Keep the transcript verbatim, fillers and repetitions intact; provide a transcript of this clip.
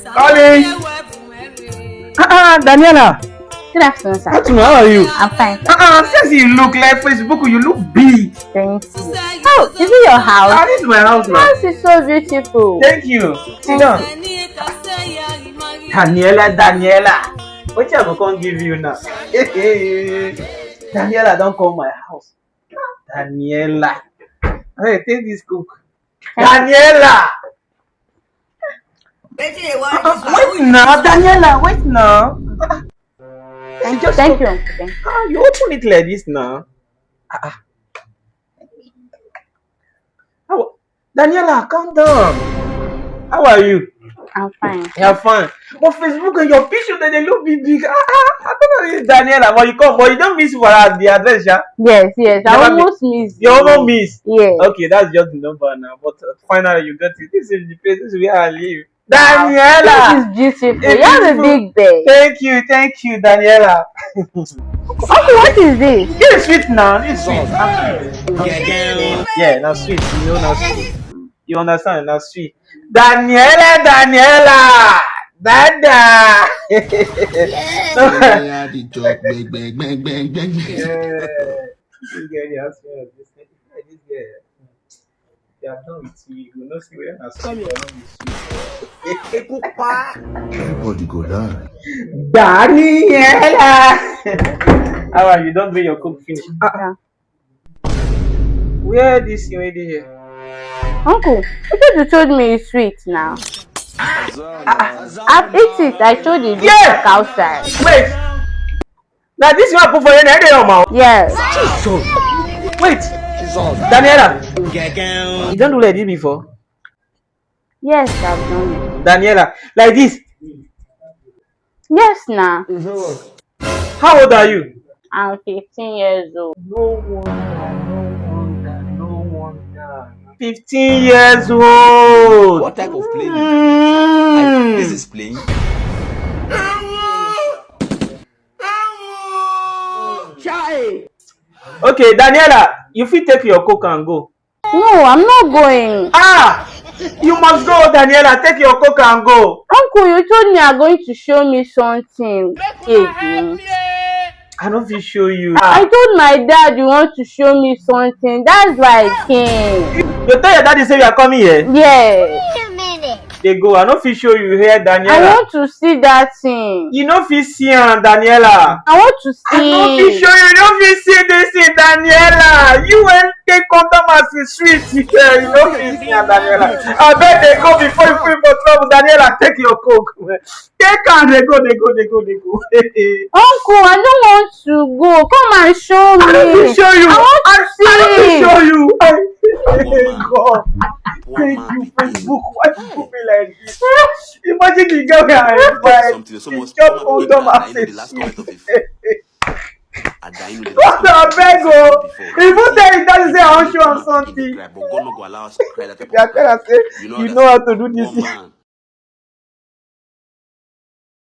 Calling. Ah, ah, Daniela. Good afternoon, sir. Afternoon, how are you? I'm fine. Ah, ah, since you look like Facebook, you look big. Thank you. Oh, is it your house? Ah, this is my house now. House is so beautiful. Thank you. Sit down. Daniela, Daniela. What I go come give you now? Daniela don come my house. Daniela. Hey, take this cook. Daniela. Wetin dey worry Ah, this ah, wait now, Daniela, wait now. Ah, ah. She just Thank you, open- uncle. Thank you. Ah, you open it like this now. Ah, ah. How, Daniela, calm down. How are you? I'm fine. You're fine. But Facebook and your picture, they, they look big, big. Ah, ah, I don't know this Daniela, but you come, but you don't miss for us the address, yeah? Yes, yes. I Never almost missed. You almost miss. Yes. Okay, that's just the number now. But uh, finally, you got it. This is the place. This is where I live. Daniela. This is beautiful. It's You have a beautiful. Big bed. Thank you, thank you, Daniela. Uncle, what is this? This is sweet now. This is sweet. Yeah, now sweet. You know, now sweet. You understand? Now sweet. Daniela, Daniela, Dada. Oya the talk gbẹgbẹgbẹgbẹgbẹ. Yeah. This girl, they ask me this thing. Hey, this girl. They are done with you. You know, see where I see you. Everybody go down. Daniela. How are you? Don't bring your cook finish. Ah, Yeah. where this thing right here? Uncle, I thought you told me it's sweet now. I've eaten it. I told you this Yeah. back outside. Wait. Now this one put for you. Now they your mouth. Yes. Wait. Daniela. You don't do like this before. Yes, I've done it. Daniela. Like this. Yes, now. How old are you? I'm fifteen years old. No wonder, no wonder, no wonder. Fifteen years old. What type of plane is Mm. this? Is playing? Okay, Daniela, you fit take your coke and go. No, I'm not going. Ah, you must go, Daniela. Take your coke and go. Uncle, you told me you're going to show me something. Hey, I don't fit show you. I told my dad you want to show me something. That's why I came. You tell your daddy say you are coming here. Yeah. They go. I don't fit show you here, I Daniela. Want to see that thing. You no fit see am, Daniela. I want to see. I no fit show you. You no fit see this thing, Daniela. You when take contact as e sweet, you no fit see am, Daniela. I beg they go before you put for trouble, Daniela. Take your coke. Take am, they go, they go, they go, they go. Uncle, I don't want to go. Come and show me. I don't fit show you. I want to I, I don't fit see. Show you. I, God, thank you, Facebook. Why you do me like this? Imagine the girl wey I invite. Something so much. Just hold on, I say, I die. God, I beg, oh. Even tell you that say I want show am something. But God no go allow us to cry that type I of tell her cry. Say you know how to do this. One man